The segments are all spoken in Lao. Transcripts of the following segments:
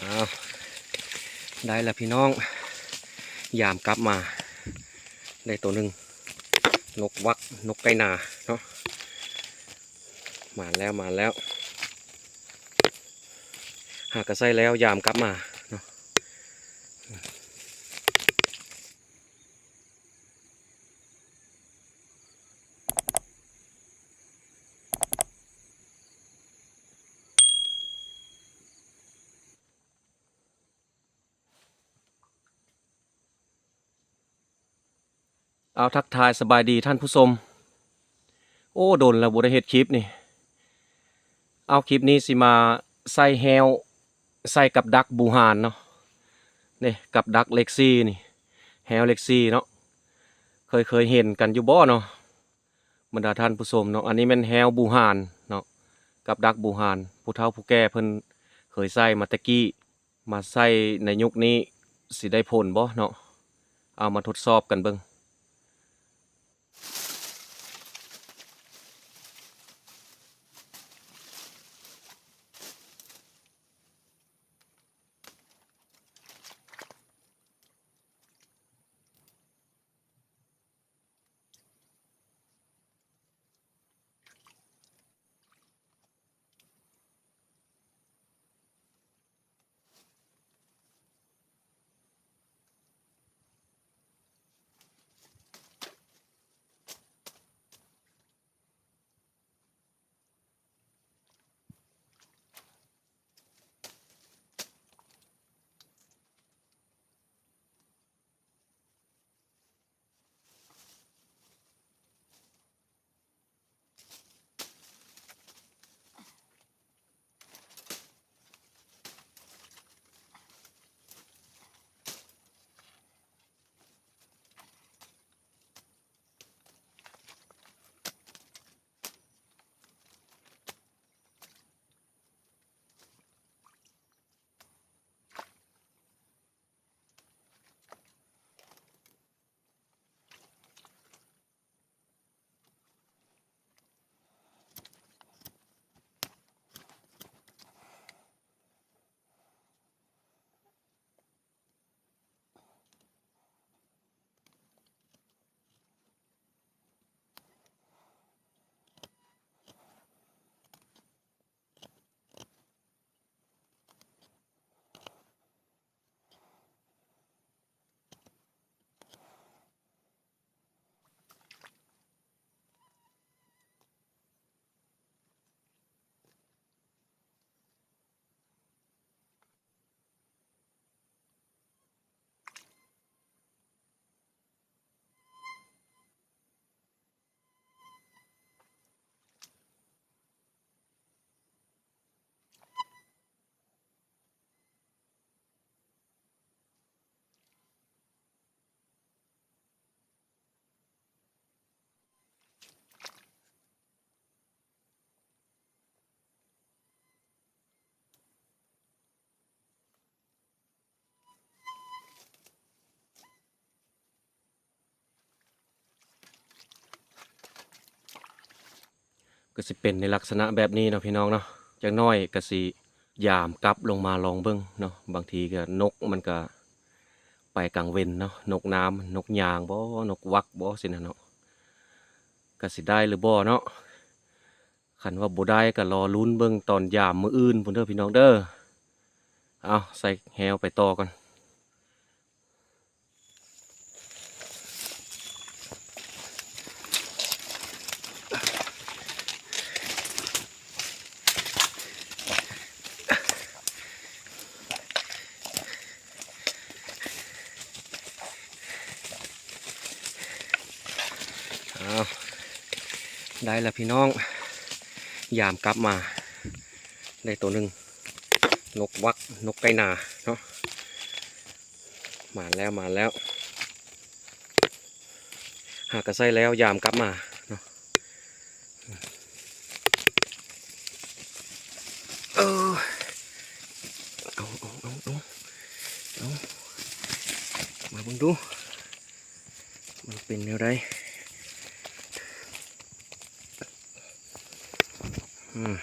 ອ້າວ ໄດ້ລະພີ່ນ້ອງ ຍາມກັບມາ ໄດ້ໂຕໜຶ່ງ ນົກວັກ ນົກໄກ່ນາເນາະ ມາແລ້ວ ມາແລ້ວ ຫາກະໃສ່ແລ້ວ ຍາມກັບມາເນາະ. ເອົາ ທັກທາຍສະບາຍດີທ່ານຜູ້ຊົມ. ໂອ້ ດົນແລ້ວບໍ່ໄດ້ເຮັດຄລິບນີ້. ເອົາ ຄລິບນີ້ຊິມາໃສ່ແຮ້ວ ໃສ່ກັບດັກບູຮານເນາະ. ນີ້ ກັບດັກເລກສີ່ນີ້ ແຮ້ວເລກສີ່ເນາະ. ເຄີຍ ເຄີຍເຫັນກັນຢູ່ບໍ່ເນາະ ບັນດາທ່ານຜູ້ຊົມເນາະ? ອັນນີ້ແມ່ນແຮ້ວບູຮານເນາະ ກັບດັກບູຮານ ຜູ້ເຖົ້າຜູ້ແກ່ເພິ່ນເຄີຍໃຊ້ມາແຕ່ກີ້. ມາໃສ່ໃນຍຸກນີ້ຊິໄດ້ຜົນບໍ່ເນາະ? ເອົາມາທົດສອບກັນເບິ່ງ. ກໍຊິເປັນໃນລັກສະນະແບບນີ້ເນາະ ພີ່ນ້ອງເນາະ. ຈັກໜ້ອຍກໍຊິຍາມກັບລົງມາລອງເບິ່ງເນາະ, ບາງທີກໍນົກມັນກໍໄປກາງເວັນເນາະ, ນົກນ້ຳ ນົກຍາງບໍ ນົກວັກບໍ ຊີ້ນະເນາະ, ກໍຊິໄດ້ຫຼືບໍ່ເນາະ. ຄັນວ່າບໍ່ໄດ້ກໍລໍລຸ້ນເບິ່ງຕອນຍາມມື້ອື່ນພຸ້ນເດີ ພີ່ນ້ອງເດີ. ເອົາ ໃສ່ແຮ້ວໄປຕໍ່ກ່ອນ. ອ້າວ ໄດ້ລະພີ່ນ້ອງ ຍາມກັບມາ ໄດ້ໂຕໜຶ່ງ ນົກວັກ ນົກໄກ່ນາເນາະ. ມາແລ້ວ ມາແລ້ວ ຫາກະໃສ່ແລ້ວ ຍາມກັບມາເນາະ. ເອີ ເອົາ ເອົາ ເອົາ ເອົາ ເອົາ ມາເບິ່ງດູ ມັນເປັນແນວໃດ. ອືມ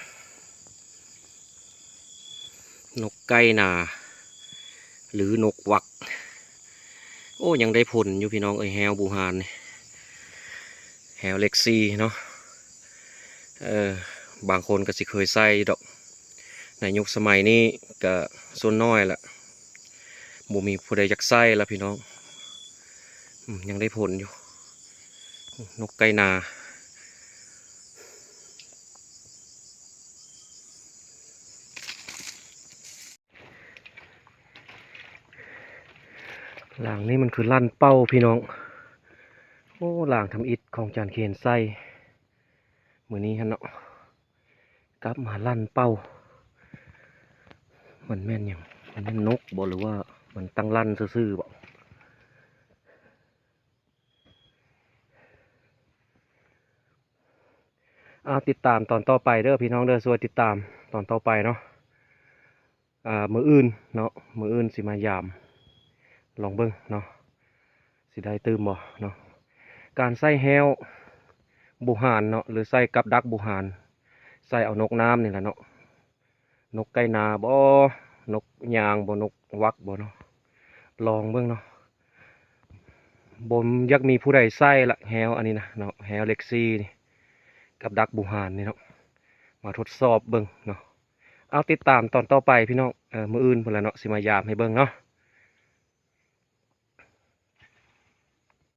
ນົກໄກ່ນາ ຫຼືນົກວັກ. ໂອ້ ຍັງໄດ້ຜົນຢູ່ພີ່ນ້ອງເອີຍ ແຮ້ວບູຮານນີ້ ແຮ້ວເລັກຊີເນາະ. ເອີ ບາງຄົນກໍຊິເຄີຍໃຊ້ຢູ່ດອກ ໃນຍຸກສະໄໝນີ້ກໍສ່ວນນ້ອຍລະ ບໍ່ມີຜູ້ໃດຢາກໃຊ້ລະພີ່ນ້ອງ. ອືມ ຍັງໄດ້ຜົນຢູ່ ນົກໄກ່ນາ. ຫຼັງນີ້ມັນຄືລັນເປົ້າພີ່ນ້ອງ. ໂອ້ ຫຼັງທຳອິດຂອງຈານເຄນໃຊ້ມື້ນີ້ຫັ້ນເນາະ ກັບມາລັນເປົ້າ. ມັນແມ່ນຫຍັງ? ມັນແມ່ນນົກບໍ່ ຫຼືວ່າມັນຕັ້ງລັນຊື່ໆບໍ່? ເອົາ ຕິດຕາມຕອນຕໍ່ໄປເດີພີ່ນ້ອງເດີ ຊ່ວຍຕິດຕາມຕອນຕໍ່ໄປເນາະ. ອ່າ ມື້ອື່ນເນາະ ມື້ອື່ນຊິມາຢາມ ລອງເບິ່ງເນາະ ຊິໄດ້ຕື່ມບໍ່ເນາະ. ການໃຊ້ແຮ້ວບູຮານເນາະ ຫຼືໃຊ້ກັບດັກບູຮານ ໃສ່ເອົານົກນ້ຳນີ້ແຫຼະເນາະ. ນົກໄກ່ນາບໍ່ ນົກຍາງບໍ່ ນົກວັກບໍ່ເນາະ ລອງເບິ່ງເນາະ. ບໍ່ຢາກມີຜູ້ໃດໃຊ້ລະ ແຮ້ວອັນນີ້ນະເນາະ ແຮ້ວເລັກຊີນີ້ ກັບດັກບູຮານນີ້ເນາະ ມາທົດສອບເບິ່ງເນາະ. ເອົາ ຕິດຕາມຕອນຕໍ່ໄປພີ່ນ້ອງ ເອີ ມື້ອື່ນພຸ້ນລະເນາະ ຊິມາຢາມໃຫ້ເບິ່ງເນາະ.